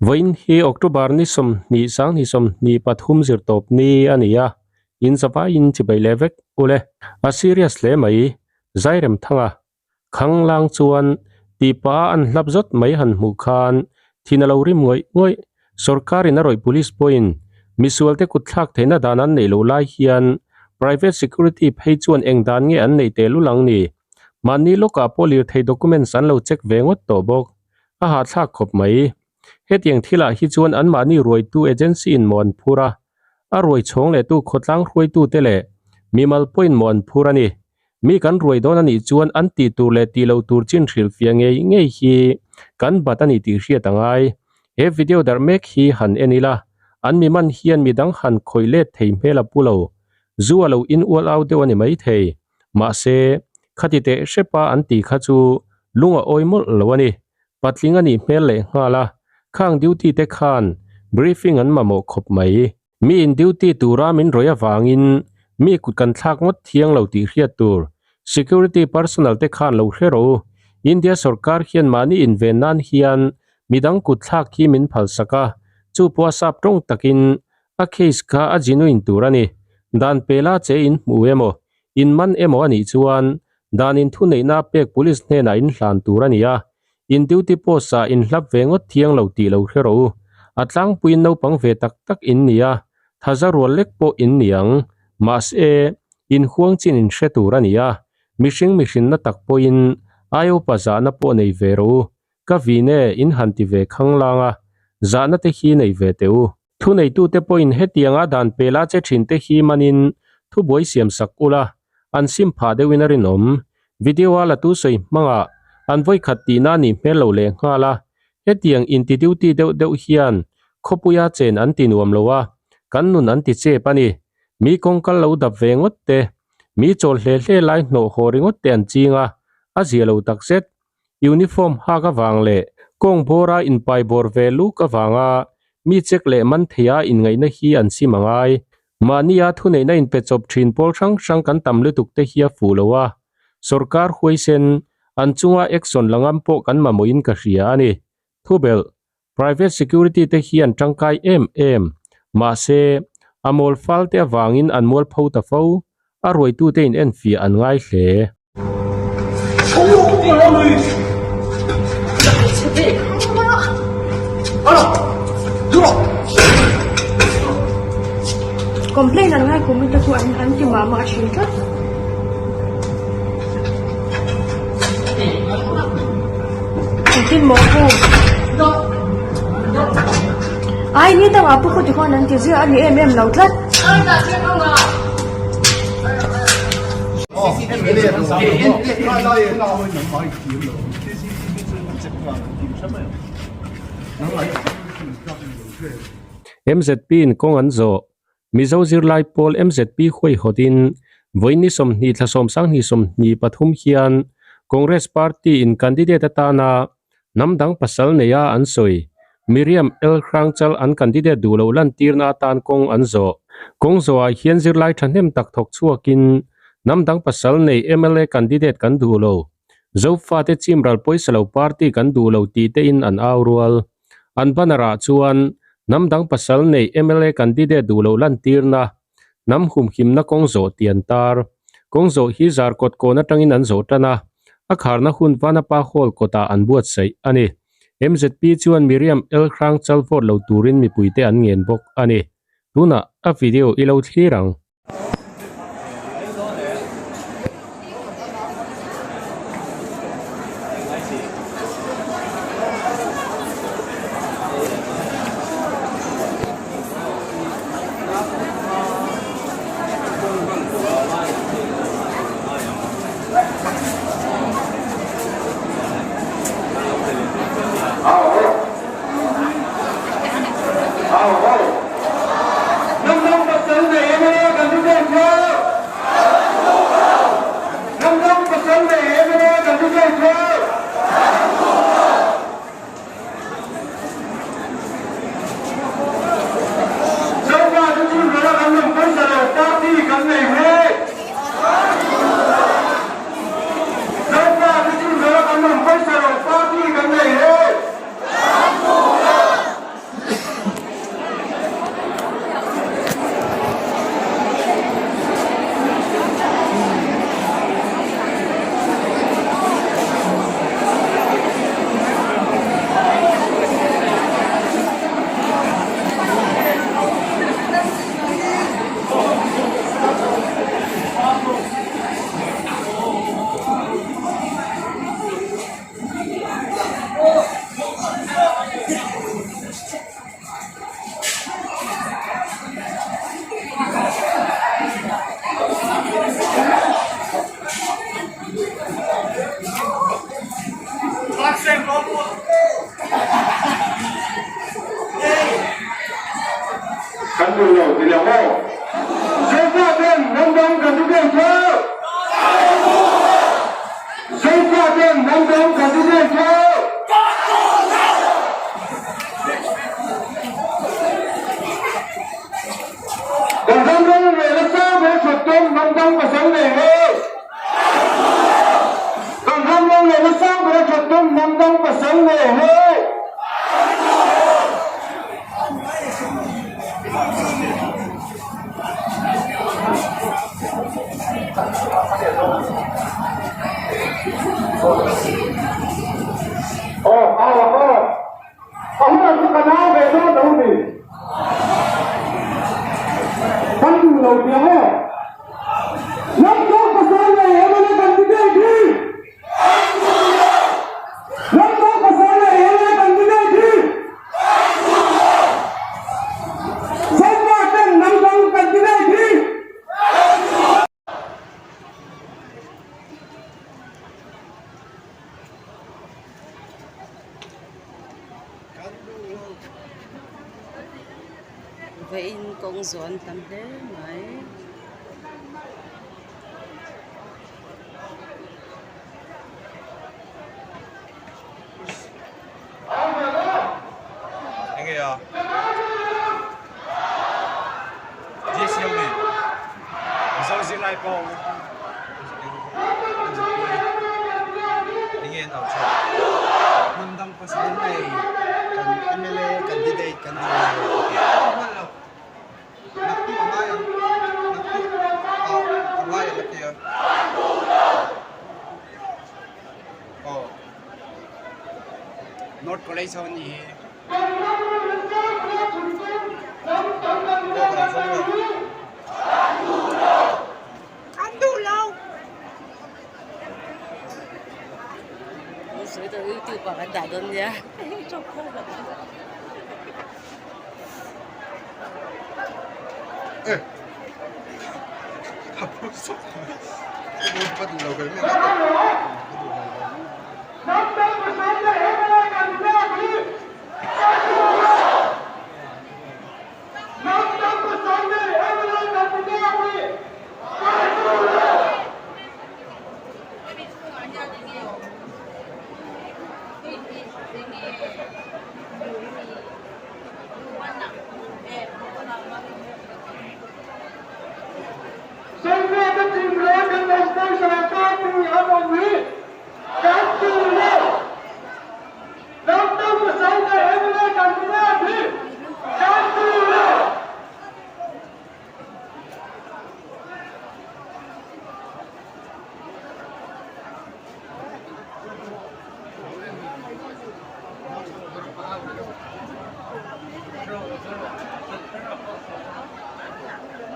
Vawiin hi October ni 20 sanghnih 23 zirtawp ni a ni a, in zavaiin chibai leh vek ule. A serious hle mai, Zairemthanga Khanglang chuan tihpa an hlap zawt mai han hmuh khan thin a lo rim ngawih ngawih. Sorkarin a rawih police pawhin misualte kut thlak theihna dan an neih loh lai hian private security phei chuan eng dan nge an neih teh lul ang ni? Mahni lawkah pawh lirthei documents an lo check ve ngawt tawh bawk. A hahthlak khawp mai. Hetiang thilah hi chuan anmahni ruaitu agency in maw an phur a, a ruai chhawng lehtu khawtlang hruaitute leh mimal pawhin maw an phur a ni. Mi kan ruai dawn a nih chuan an tih tur leh tih lo tur chin hrilhfiah ngei ngei hi kan bat a ni tih hriat a ngai. He video darh mek hi han en ila, an mi man hian mi dang han khawih let thei hmel a pu lo. Zu a lo in ual au deuh a ni maithei. Mahse, khati teh hrepa an tih kha chu lung a awi mawlh lo a ni. Patling a nih hmel leh nghal a, khang duty te khan briefing an mamawh khawp mai. Mi in duty tura min rawih avangin mi kut kan thlak ngawt thiang lo tih hriat tur security personnel te khan lo hre rawh u. India sorkar hian mahni inven nan hian midang kut thlak hi min phalsak a, chu pawh a sap tawng takin a case kha a genuine tur a ni. Dan pela che in hmu emaw, in man emaw a nih chuan dan in thuneihna pek police hnenah in hlan tur a ni a, In duty post ah in hlap ve ngawt thiang lo tih lo hre rawh u. A tlangpuiin naupang ve tak tak in ni a, thaza rual lek pawh in ni ang. Mahse, in huang chin in hre tur a ni a, mihring mihrinna tak pawhin Iopa zahna pawh nei ve rawh u. Ka vin e, in han ti ve khanglang a, zahna te hi nei ve teh u. Thuneitute pawhin hetianga dan pela che thinte hi manin thubuai siam sak ula, an sim phah deuhin a rinawm. Video-a latu sawi hmangah an vawikhat tihna a nih hmel lo leh nghal a, hetiang inti duty deuh deuh hian khawpuia chen an ti nuam lo a, kan nun an ti chep a ni. Mi kawngkal lo dap ve ngawt te, mi chawl hle hle lai hnawh haw ringawt te an ching a, a zia lo takzet. Uniform hak avang leh kawng bawra inpai bawr ve luk avanga mi check leh man theia inngaihna hi an sim a ngai. Mahnia thuneihna inpe chawp thin pawl hrang hrang kan tam lutuk te hi a fuh lo a, sorkar huaisen an chunga action la ngam pawh kan mamawhin ka hria a ni. Thubelh, Private security te hi an tangkai em em. Mahse, a mawl fal te avangin an mualpho ta fo. A ruaitute in enfiah an ngai hle. Complain an ngai kum te chu an ti mah mah thin tlat. Engtin maw pu? Ai ni dangah pu khaw tikhuan an ti ziah a ni em em lo tlat. MZP in kawng an zawh. Mizo zirlai pawl MZP huaihawtin vawiin ni 20 thla 10 20 23 hian Congress party in candidate atana hnam dang pasal neia an sawi Miriam L Hrangchal an candidate duh loh lantirna atan kawng an zawh. Kawng zawhah hian zirlai thahnem tak thawk chhuakin hnam dang pasal nei mla candidate kan duh lo, Zofate chimral pawisa lo party kan duh lo tih tein an au rual. An banner ah chuan hnam dang pasal nei mla candidate duh loh lantirna, hnam humhimna kawng zawh tih an tar. Kawng zawh hi Zarkawt kawn atangin an zawh tan a, a kharna hun Vanapa Hall kawtah an buatsaih a ni. MZP chuan Miriam L Hrangchal vote lo turin mipuite an ngen bawk a ni. Tunah a video i lo thlir ang. Kan duh lo ti lo maw? Zofa ten hnam dang candidate chu Zofa ten hnam dang candidate chu Kan ram rorel a sang ber thawt tum hnam dang pasal nei ho. Kan ram rorel a sang ber thawt tum hnam dang pasal nei ho. Aw aw aw A hunah chu ka nau ve dawn lo ni. Kan duh lo tia maw? Lam tawk pasal nei MLA candidate hi! Lam tawk pasal nei MLA candidate hi! Zofa ten lam dang candidate hi! Vawiin kawng zawh an tam hle mai. North College ho ni hi. YouTube ah kan dah dawn nia.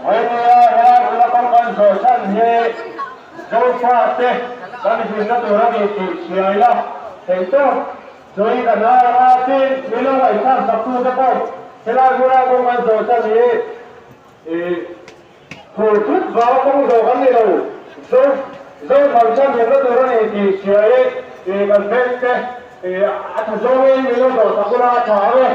Vawinia helai hmuna kawng kan zawh chhan hi Zofate kan hlimna tur a ni tih hria ila theihtawp chuan kan anga tin milo ngaihthak saktute pawh helai hmuna kawng kan zawh chhan hi Phur thut vang kawng zawh kan ni lo, Zo Zotham chuan hlimna tur a ni tih hria i kan veng te a tha zawngin min lo zawh sak ula a tha ang e.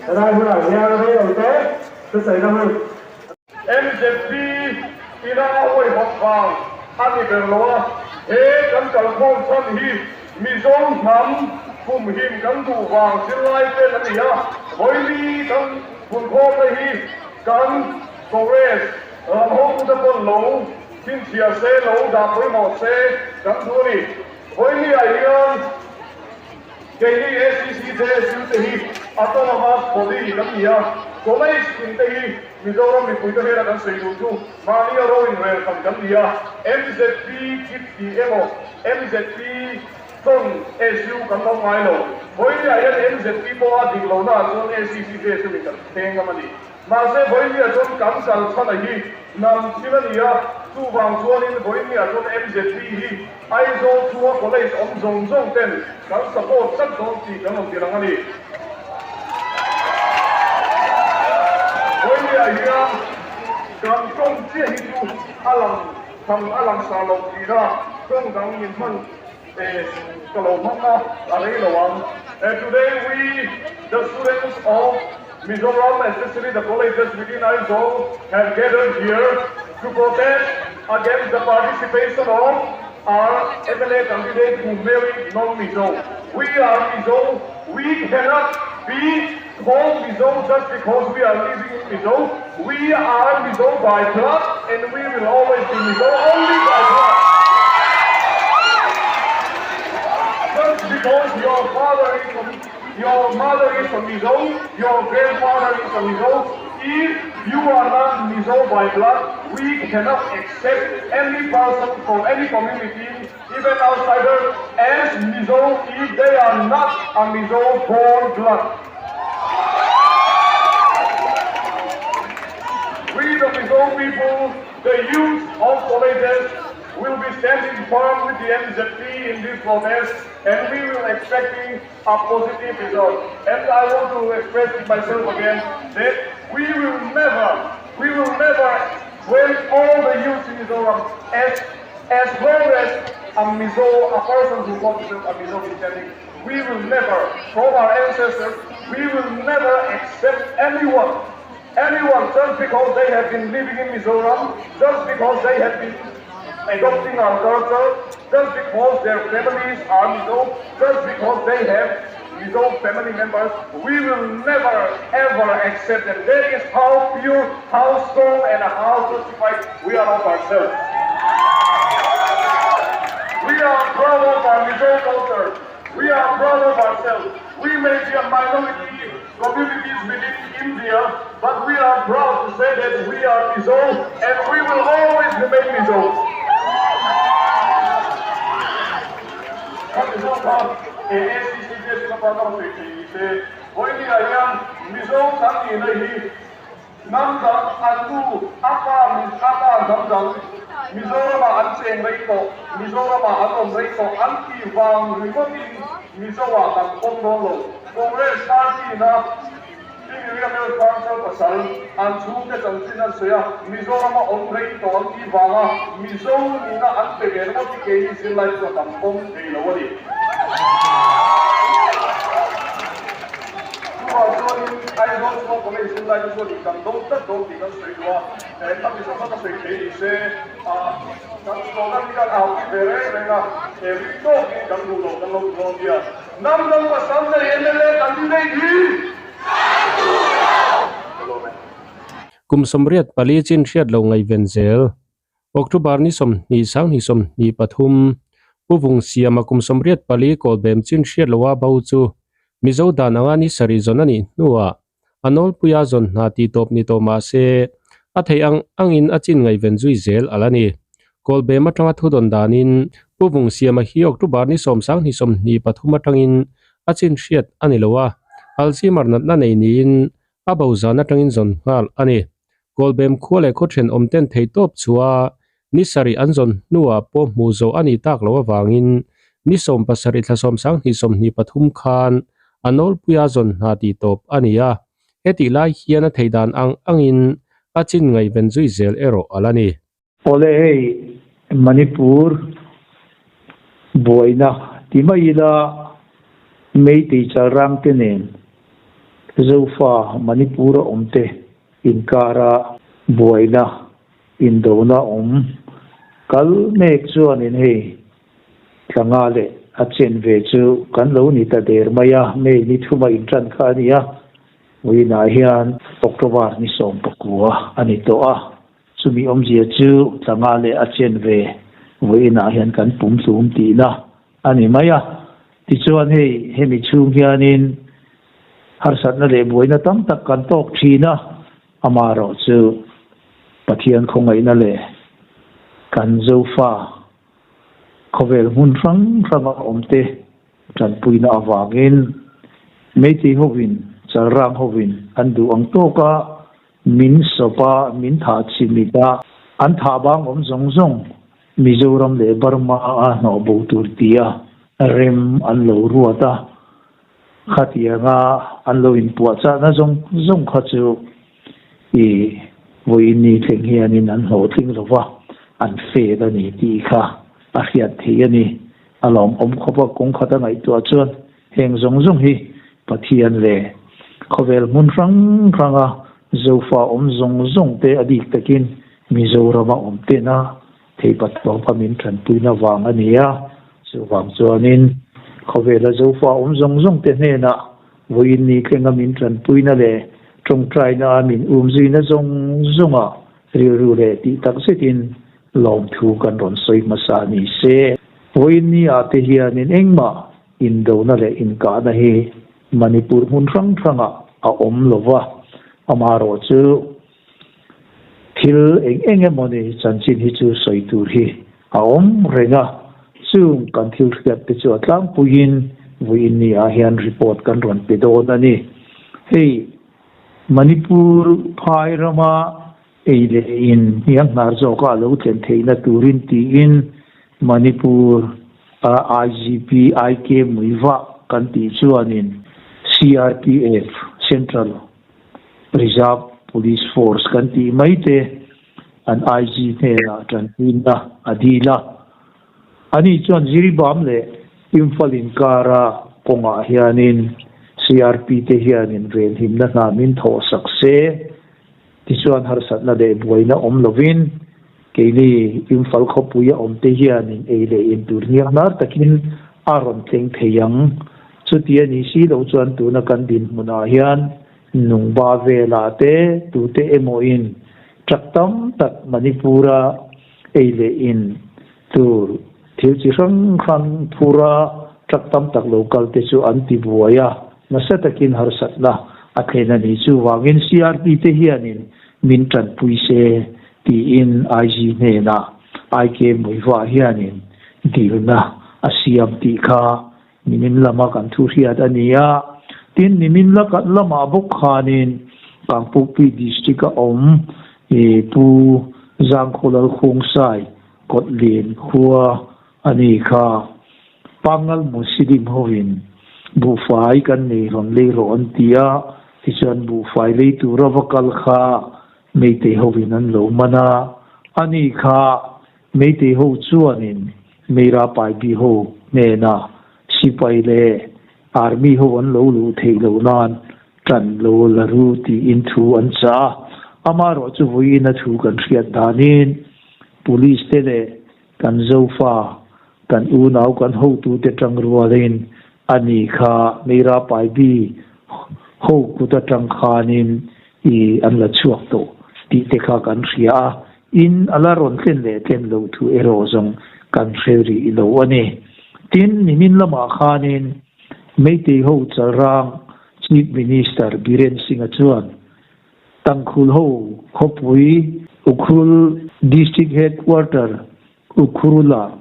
Helai hunah hian rei lo te thusawi hun. MZP ina a huaihawt vang a ni ber lo a, he kan kalkhawm chhan hi Mizo hnam kumhim kan duh vang zirlai ten a ni a, vawili kan phunkhawmna hi kan Congress ram hotute pawn lo Chhinchhiah se lo dah pawimawh se kan duh a ni. Vawinia hian keini ACC JSU te hi autonomous body kan ni a, college tin te hi Mizoram mipuite hnena kan sawi duh chu mahni a ro inrel tham kan ni a, MZP kit tih emaw MZP. Con SU kan lo ngai lo. Vawinia hian MZP pawh a dik lohna ah chuan ACC JSU in kan thleng ngam a ni. Mahse vawinia chuan kan kal chhan a hi hnam thil a ni a, chuvang chuanin vawinia chuan MZP hi Aizawl chhunga college awm zawng zawng ten kan support tlat dawn tih kan rawn ti lang a ni. Vawinia hian kan tawng chiah hi chu a lang tham a lang sa lo thin a, tawng dang min hman ka lo hmang a, a rei lo ang. Today we the students of Mizoram especially the colleges within Aizawl have gathered here to protest against the participation of our MLA candidate who married non-Mizo. We are Mizo, we cannot be called Mizo just because we are living in Mizo. We are Mizo by blood and we will always be Mizo only by blood. Just because your father is from, your mother is from Mizo, your grandfather is from Mizo, if you are not Mizo by blood, we cannot accept any person from any community, even outsider, as Mizo if they are not a Mizo born blood. We the Mizo people, the youth of colleges, will be standing firm with the MZP in this protest and we will expecting a positive result. And I want to express it myself again that we will never, we will never, when all the youth in Mizoram, as, as long as a Mizo, a person who calls himself a Mizo is standing, we will never, from our ancestors, we will never accept anyone anyone just because they have been living in Mizoram, just because they have been adopting our culture, just because their families are Mizo, just because they have Mizo family members, we will never ever accept them. That is how pure, how strong and how justified we are of ourselves. We are proud of our Mizo culture. We are proud of ourselves. We may be a minority communities within India, but we are proud to say that we are Mizo and we will always remain Mizo. Mizo kha ACCJ na pa na sei thei se vawinia hian Mizo kan ni na hi hnam dang an nu a pa a pa hnam dang Mizorama an cheng rei tawh Mizorama an awm rei tawh an ti vang ringawtin Mizoa kan pawm dawn lo Congress party na Pi Miriam Council pasal an chhungte chanchin an sawi a Mizorama awm rei tawh an ti vanga Mizo nihna an pe ve ringawt hi keini zirlai chu a kan pawm thei lo a ni. Chuvang chuanin Aizawl chhunga college zirlai te chuan kan do tlat dawn tih kan sawi duh a, he khami zawng kha ka sawi thei ni se kan slogan hi kan au tih ve reng reng a, he ring tawkin kan duh lo kan lo ti dawn nia. Hnam dang pasal nei MLA candidate hi kan duh lo! Ka lawm e. Kum 84 chin hriat lo ngaihven zel. October ni 20 2023 Pu Vung Siama kum 84 Kawlbem chin hriat loa bo chu Mizo dan anga ni sarih zawn a nih hnuah a nawlpuia zawn hna tih tawp ni tawh mah se a theih ang angin a chin ngaihven zui zel a la ni. Kawlbem atanga thudawn danin Pu Vung Siama hi October ni 10 2023 atangin a chin hriat a ni lo a, Alzheimer natna nei niin a bo zan atangin zawn nghal a ni. Kawlbem khua leh khaw thenawm ten thei tawp chua ni sarih an zawn hnuah pawh hmuh zawh a nih tak loh avangin ni 17 thla 10 23 khan a nawlpuia zawn hna tih tawp a ni a, hetih lai hian a theih dan ang angin a chin ngaihven zui zel erawh a la ni. Awle hei Manipur buaina ti mai ila Meitei chalrang te nen Zofa Manipur a awm te inkara buaina indona awm kal mek chuanin hei tlanga leh a chen ve chu kan lo ni ta der mai a, May ni thuma intan kha a ni a, vawiinah hian October ni 19 a ni tawh a. Chumi awmzia chu tlanga leh a chen ve vawiinah hian kan pum hlum tihna a ni mai a. Tichuan hei hemi chhung hianin harsatna leh buaina tam tak kan tawk thin a, amaherawh chu Pathian khawngaihna leh kan Zofa. Khawvel hmun hrang hranga awmte tanpuina avangin Meitei hovin, Chalrang hovin an duh ang tawka min sawp a, min thah chimit a, an thah bang awm zawng zawng Mizoram leh Burma a hnawh bo tur tia rem an lo ruat a, khatianga an lo inpuahchahna zawng zawng kha chu i vawiin ni thleng hianin an hlawhtling lo va, an fail a ni tih kha a hriat theih a ni. A lawmawm khawp a, kawng khat a ngaihtuah chuan heng zawng zawng hi Pathian leh khawvel hmun hrang hranga Zofa awm zawng zawng te a bik takin Mizorama awm tena theipat tawpa min tanpuina vang a ni a. Chuvang chuanin khawvela Zofa awm zawng zawng te hnenah vawiin ni tlenga min tanpuina leh tawngtaina a min umzuina zawng zawngah rilru leh tih tak zetin lawmthu kan rawn sawi hmasa ni se. Vawiin ni ah te hianin engmah indona leh inkahna hi Manipur hmun hrang hrangah a awm lo va, amaherawh chu thil eng eng emawni chanchin hi chu sawi tur hi a awm reng a, chung kan thil hriat te chu a tlangpuiin vawiin ni ah hian report kan rawn pe dawn a ni. Hei Manipur phai rama ei leh in hniang hnar zawka a lo thlen theihna turin tiin Manipur a IGP IK Muivah kan tih chuanin CRPF, Central Reserve Police Force, kan tih mai te an IG hnenah tanpuina a dil a. Ani chuan Jiribam leh Imphal inkara kawngah hianin CRP te hianin venhimna hna min thawhsak se. Tichuan harsatna leh buaina awm lovin keini Imphal khawpuia awmte hianin ei leh in tur hniak hnar takin a rawn thleng thei ang. Chuti a nih si loh chuan tuna kan dinhmunah hian nungba velah te tute emawin truck tam tak Manipur-a ei leh in tur thil chi hrang hrang phura truck tam tak lo kal te chu an ti buai a, nasa takin harsatna a thlen a ni. Chuvangin CRP te hianin min tanpui se tiin IG hnenah IK Muivah hianin dilna a siam tih kha nimin lama kan thu hriat a ni a. Tin, nimin lamah bawk khanin Kangpokpi District-a awm Pu Zangkhawlal Khawngsai Kawtlian khua a ni kha. Pangal Muslim hovin buhfai kan nei rawn lei rawh an ti a, tichuan buhfai lei tura va kal kha Meitei hovin an lo man a, a ni kha Meitei ho chuanin Meira Paibi ho hnenah sipai leh Army ho an lo luh theih loh nan ṭan lo la ru tiin thu an chah a, amaherawh chu vawiin a thu kan hriat danin Police te leh kan Zofa, kan unau kan hotute ṭang rualin a ni kha Meira Paibi ho kut aṭang khanin i an la chhuak tawh tih te kha kan hria a, in a la rawn tlen leh tlen loh thu erawh zawng kan hre rih lo a ni. Tin, nimin lamah khanin Meitei ho chalrang Chief Minister Biren Singh-a chuan Tangkhul ho khawpui Ukhrul District Headquarter Ukhrul-ah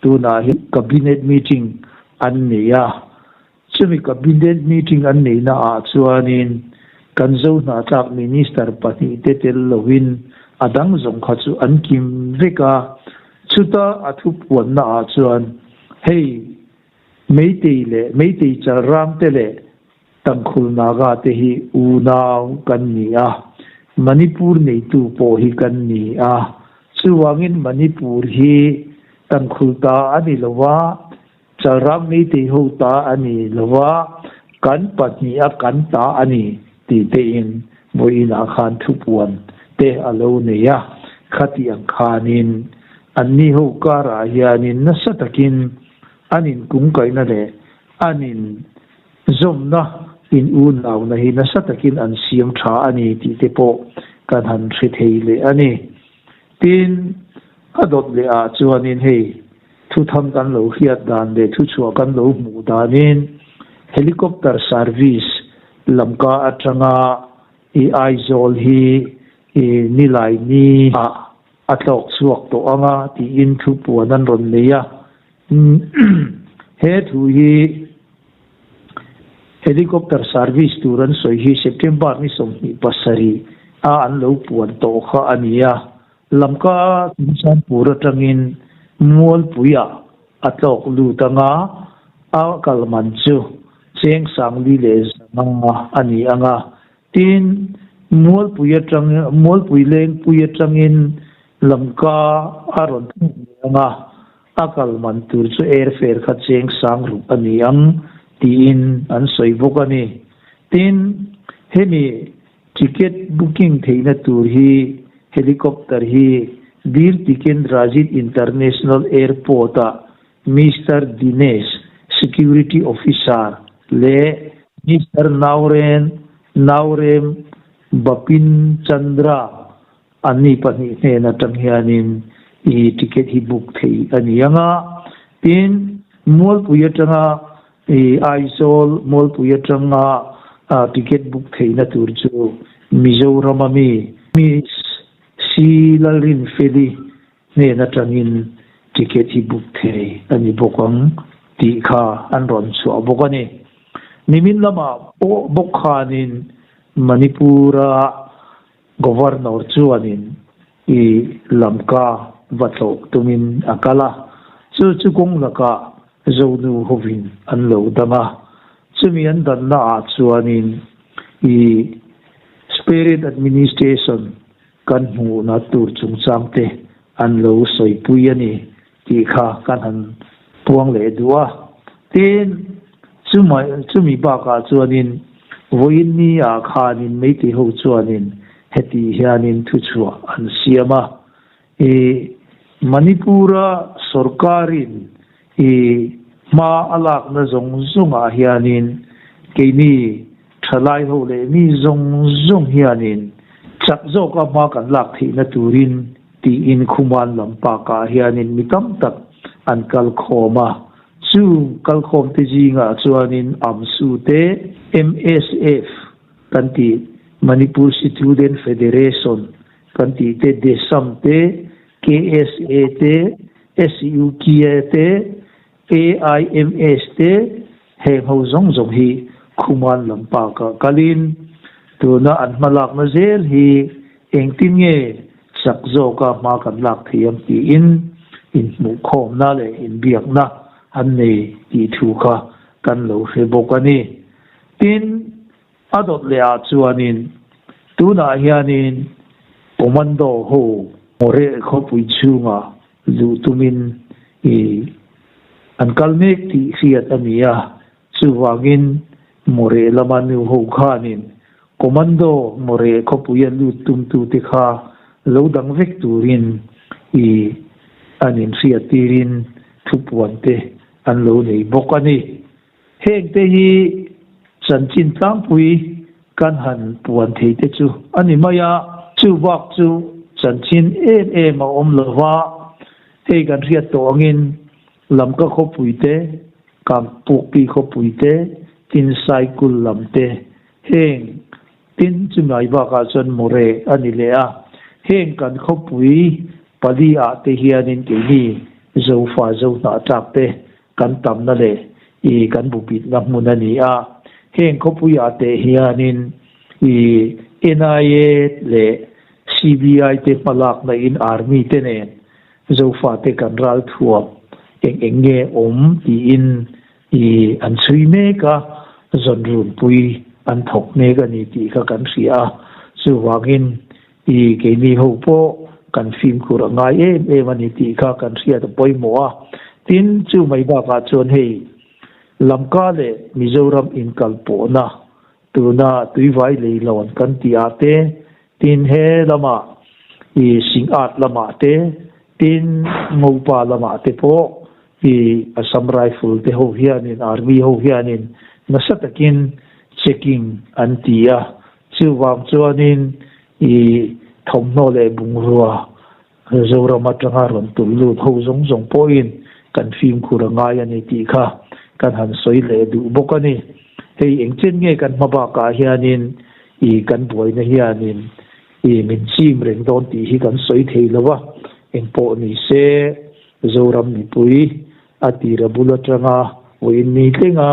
tunah hian Cabinet meeting an nei a. Chumi Cabinet meeting an neihna ah chuanin kan Zohnahthlak Minister pahnihte tel loin a dang zawng kha chu an kim vek a. Chuta a thupuanna ah chuan hei Meitei leh Meitei chalrang te leh Tangkhul Naga te hi unau kan ni a, Manipur neitu pawh hi kan ni a. Chuvangin Manipur hi Tangkhul ta a ni lo va, Chalrang Meitei ho ta a ni lo va, kan pahniha kan ta a ni tih tein vawiinah khan thupuan te a lo nei a. Khati ang khanin anni ho karah hianin nasa takin an inkungkaihna leh an in zawmna in unauna hi nasa takin an siam tha a ni tih te pawh kan han hre thei leh a ni. Tin, a dawt leh ah chuanin hei thuthang kan lo hriat dan leh thuchhuah kan lo hmuh danin helicopter service lamka atanga i Aizawl hi i Nilaini ah a tlawk chhuak tawh anga tiin thupuan an rawn nei a. He thu hi Helicopter service tur an sawi hi September ni 27 a an lo puan tawh kha a ni a. Lamka Chungsanpur atangin Mualpuiah a tlawk lut anga a kal man chu cheng 4500 a ni anga. Tin, Mualpui atang Mualpui Lengpui atangin Lamka a rawn thluk leh anga a kal man tur chu airfare kha cheng 6000 a ni ang tiin an sawi bawk a ni. Tin, hemi ticket booking theihna tur hi helicopter hi Bir Tikendrajit International Airport-ah Mister Dinesh, Security Officer, leh Mister Nauren, Naurem Bapin Chandra anni pahnih hnen atang hianin i ticket hi book thei a ni ang a. Tin, Mualpui atanga i Aizawl Mualpui atanga ticket book theihna tur chu Mizoram a mi Miss C Lalrinfeli hnen atangin ticket hi book thei a ni bawk ang tih kha an rawn chhuah bawk a ni. Nimin lamah pawh bawk khanin Manipur-a Governor chuanin i Lamka va tlawh tumin a kal a, chu chu kawng lakah Zonu hovin an lo dang a, chumi an danna ah chuanin i Spirit Administration kan hmuhna tur chungchang te an lo sawipui a ni tih kha kan han puang leh duh a. Tin, chumai chumi bakah chuanin vawiin ni ah khanin Meitei ho chuanin heti hianin thuchhuah an siam a. I Manipur-a sorkarin i hma a lakna zawng zawngah hianin keini thalai ho leh mi zawng zawng hianin chak zawka hma kan lak theihna turin tiin Khuman lam pakah hianin mi tam tak an kal khawm a. Chu kalkhawmte zingah chuanin AMSU te, MSF kan tih Manipur Student Federation kan tih te, DESAM te, KSA te, SUKIA te, AIMS te, heng ho zawng zawng hi Khuman lam pakah kalin tuna an hmalakna zel hi engtin nge chak zawka hma kan lak thei ang tiin inhmuhkhawmna leh inbiakna an nei tih thu kha kan lo hre bawk a ni. Tin, A dawt leh ah chuanin tunah hianin Commando ho Moreh khawpui chhungah luh tumin i an kal mek tih hriat a ni a, chuvangin Moreh lama nu ho khanin Commando Moreh khawpuia lut tumtute kha lo dang vek turin i an inhriat tirin thupuante an lo nei bawk a ni. Hengte hi chanchin tlangpui kan han puan thei te chu a ni mai a, chu bak chu chanchin em em a awm lo va, hei kan hriat tawh angin Lamka khawpui te, Kangpukpi khawpui te, Tinsaikul lam te, heng tin chumai bakah chuan Mawre a ni leh a, heng kan khawpui pali ah te hianin keini Zofa Zohnahtlak te Kan tamna leh i kan bupitna hmun a ni a, heng khawpuiah teh hianin i NIA leh CBI te hmalakna in Army te nen Zofate kan ral thuam eng eng nge awm tiin i an chhui mek a, zawnrunpui an thawk mek a ni tih kha kan hria a, chuvangin I keini ho pawh kan fimkhur a ngai em em a ni tih kha kan hriat a pawimawh a. Tin, chu mai bakah chuan hei Lamka leh Mizoram inkalpawhna tuna tuivai leilawn kan tih ah te, tin he lamah i Singat lamah te, tin Ngopa lamah te pawh i Assam Rifle te ho hianin Army ho hianin nasa takin checking an ti a. Chuvang chuanin i thawmhnaw leh bungrua Zoram atanga rawn tulh lut ho zawng zawng pawhin kan fimkhur a ngai a ni tih kha kan han sawi leh duh bawk a ni. Hei engchen nge kan hma bakah hianin i kan buaina hianin i min chim reng dawn tih hi kan sawi thei lo a, engpawh ni se Zoram mipui. A tira bul atanga vawiin ni tlenga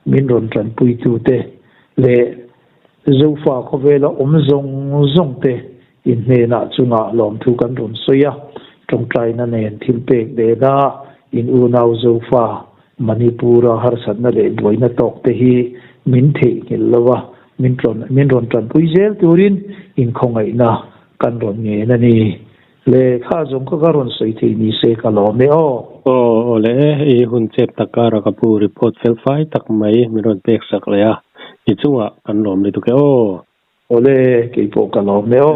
min rawn tanpuitute leh Zofa khawvela awm zawng zawng te in hnenah chungah lawmthu kan rawn sawi a, tawngtaina nen thil pek nena in unau Zofa Manipur-a harsatna leh buaina tawk te hi min theihnghilh lo a, min min rawn tanpui zel turin inkhawngaihna kan rawn ngen a ni. Le kha zawng kha ka rawn sawi thei ni se ka lawm e aw. Aw aw le i hun chep tak kara ka pu report fel fai tak mai min rawn pek sak leh a, i chungah kan lawm lutuk e aw. Aw le, keipawh ka lawm e aw.